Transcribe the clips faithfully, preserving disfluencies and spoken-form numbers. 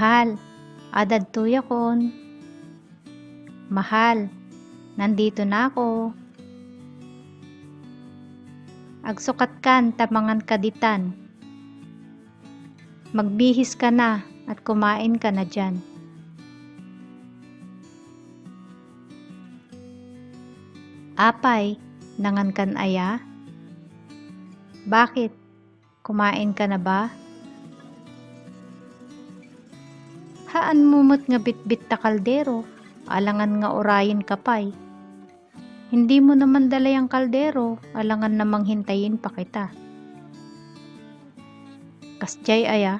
Mahal, adda ditoyakon. Mahal, nandito na ako. Agsukatkan ta manganka ditan. Magbihis ka na at kumain ka na diyan. Apay, nangankan aya? Bakit? Kumain ka na ba? Haan mo met nga bitbit ta kaldero, alangan nga urayen ka pay. Hindi mo naman dala yang kaldero, alangan namang hintayin pa kita. Kasdiay aya,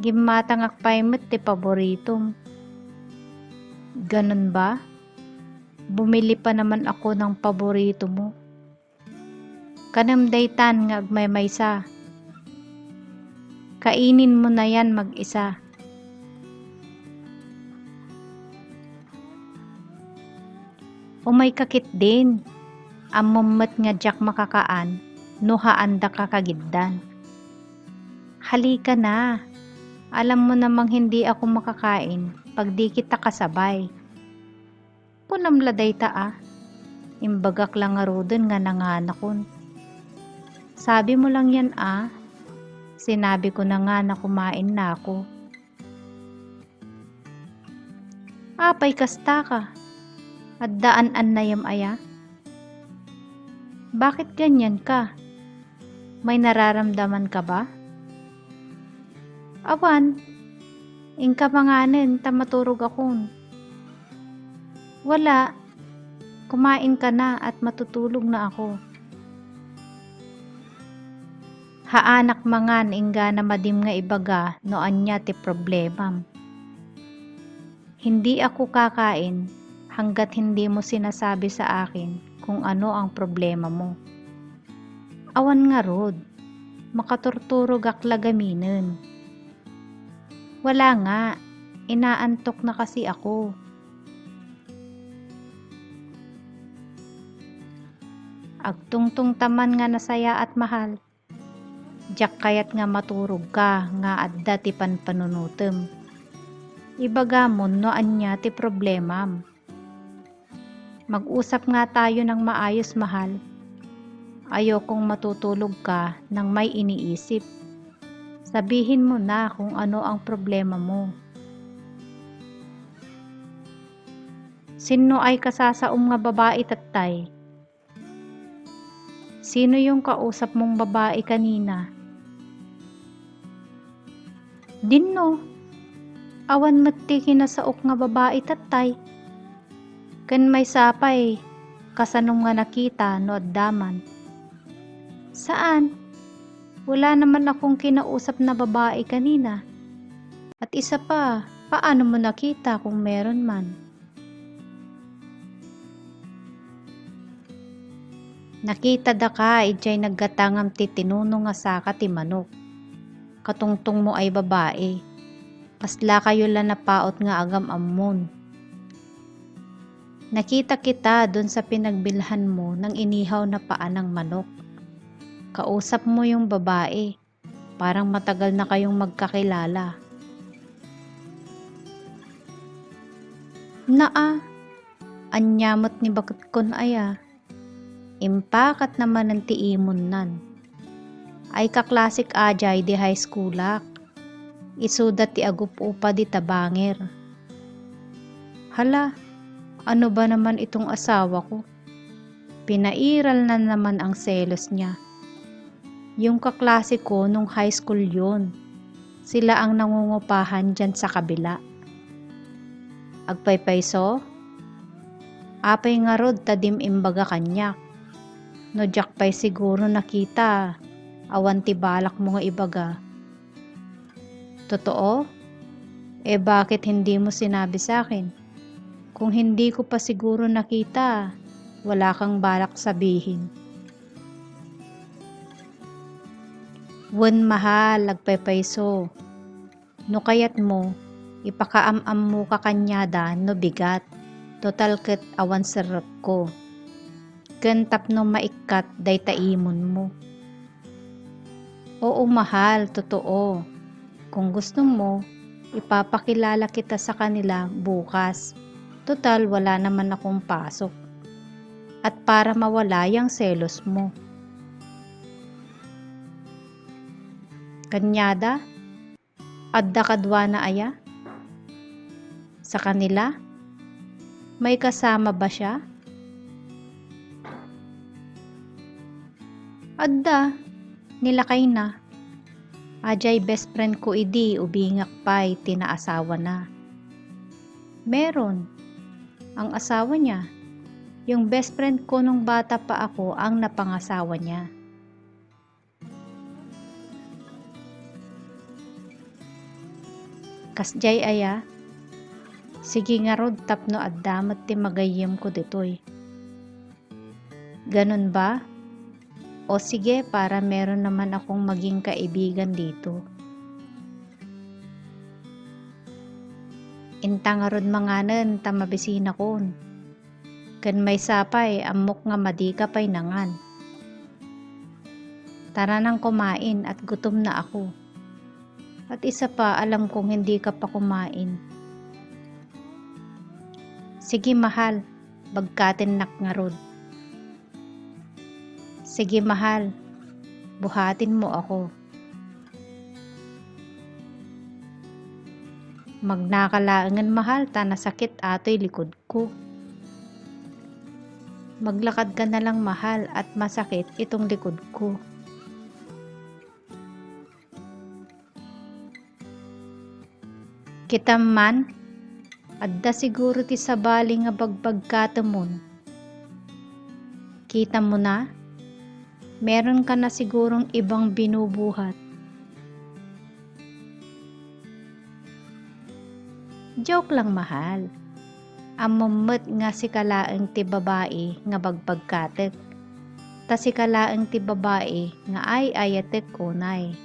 gimmatangak pay met ti paboritom. Ganun ba? Bumili pa naman ako ng paborito mo. Kanem daytan nga agmaymaysa. Kainin mo na yan mag-isa. Umay ka ketdin. Ammom met nga diak makakaan no haandaka kagiddan. Halika na. Alam mo namang hindi ako makakain pag di kita kasabay. Kunam la dayta a. Imbagak la ngaruden nga nanganakon. Sabi mo lang yan a. Sinabi ko na nga na kumain na ako. Apay kasta ka? Adda an-annayam aya? Bakit ganyan ka? May nararamdaman ka ba? Awan, inka manganen ta maturog akon. Wala, kumain ka na at matutulog na ako. Haanak mangan inggana madim nga ibaga no ania ti problemam. Hindi ako kakain hanggat hindi mo sinasabi sa akin kung ano ang problema mo. Awan ngarud, makaturturog ak la gaminen. Wala nga, inaantok na kasi ako. Agtungtong ta man nga nasayaat, mahal. Diak kayat nga maturog ka nga adda ti panpanunotem. Ibagamon no ania ti problemam. Mag-usap nga tayo ng maayos, mahal. Ayokong matutulog ka nang may iniisip. Sabihin mo na kung ano ang problema mo. Sinno ay kasasaom nga babai, tattay? Sino yung kausap mong babae kanina? Dinno, awan met ti kinasaok nga babae, tattay. Ken maysa pay, kasanom nga nakita no adda man. Saan? Wala naman akong kinausap na babae kanina. At isa pa, paano mo nakita kung meron man? Nakita daka idiay naggatangam ti tinuno nga saka ti manok. Katungtong mo ay babae. Kasla kayo la napaut nga agam-ammon. Nakita kita dun sa pinagbilhan mo ng inihaw na paa ng manok. Kausap mo yung babae. Parang matagal na kayong magkakilala. Naa, ania met ni baket kon aya. Impakat naman ti imunnan. Ay kaklasik a jay di high schoolak. Isuda ti agup-upa di tabanger. Hala, ano ba naman itong asawa ko? Pinairal na naman ang selos niya. Yung kaklase ko nung high school yun. Sila ang nangungupahan dyan sa kabila. Agpaypayso? Apay ngarud ta dim imbaga kaniak. No diak pay siguro nakita, awan ti balak mo nga ibaga. Totoo? Eh, bakit hindi mo sinabi sa akin? Kung hindi ko pa siguro nakita, wala kang balak sabihin. Wen, mahal, agpaypayso. No kayat mo, ipakaam-ammo ka kaniada no bigat. Total ket awan serrek ko. Ken tapno maikkat dayta imon mo. Oo, mahal, totoo. Kung gusto mo, Ipapakilala kita sa kanila bukas. Total, wala naman akong pasok. At para mawala yang selos mo. Kaniada, adda kaduana aya? Sa kanila? May kasama ba siya? Adda, ni lakayna. Adiay best friend ko idi ubingak pay ti naasawana. Meron. Ang asawa niya. Yung best friend ko nung bata pa ako ang napangasawa niya. Kasdiay aya? Sige ngarud tapno adda met ti magayyemko ditoy. Ganun ba? O sige, para meron naman akong maging kaibigan dito. Inta ngarud manganen ta mabisinakon. Ken maysa pay, ammok nga madika pay nangan. Tara nang kumain at gutom na ako. At isa pa, alam kong hindi ka pa kumain. Sige, mahal, bagkatennak ngarud. Sige, mahal, buhatin mo ako. Magnaka laengen, mahal, ta nasakit atoy likod ko. Maglakad ka na lang, mahal, at masakit itong likod ko. Kitam man, adda siguro ti sabali nga bagbagkatemon. Kita mo na? Meron ka na sigurong ibang binubuhat. Joke lang, mahal. Ammom met nga sika laeng ti babai nga bagbagkatek. Ta sika laeng ti babai nga ay-ayatek unay.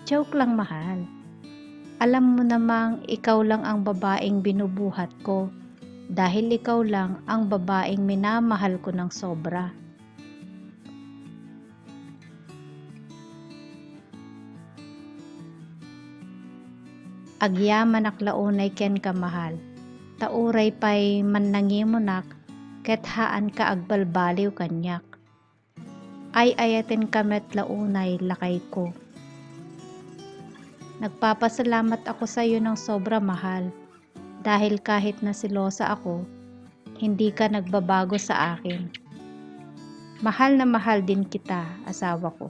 Joke lang, mahal. Alam mo namang ikaw lang ang babaeng binubuhat ko dahil ikaw lang ang babaeng minamahal ko ng sobra. Agyamanak la unay kenka, mahal, ta uray pay mannangimunak ket haanka agbalbaliw kaniak. Ay-ayatenka met la unay, lakayko. Nagpapasalamat ako sayo ng sobra, mahal, dahil kahit na selosa ako, hindi ka nagbabago sa akin. Mahal na mahal din kita, asawa ko.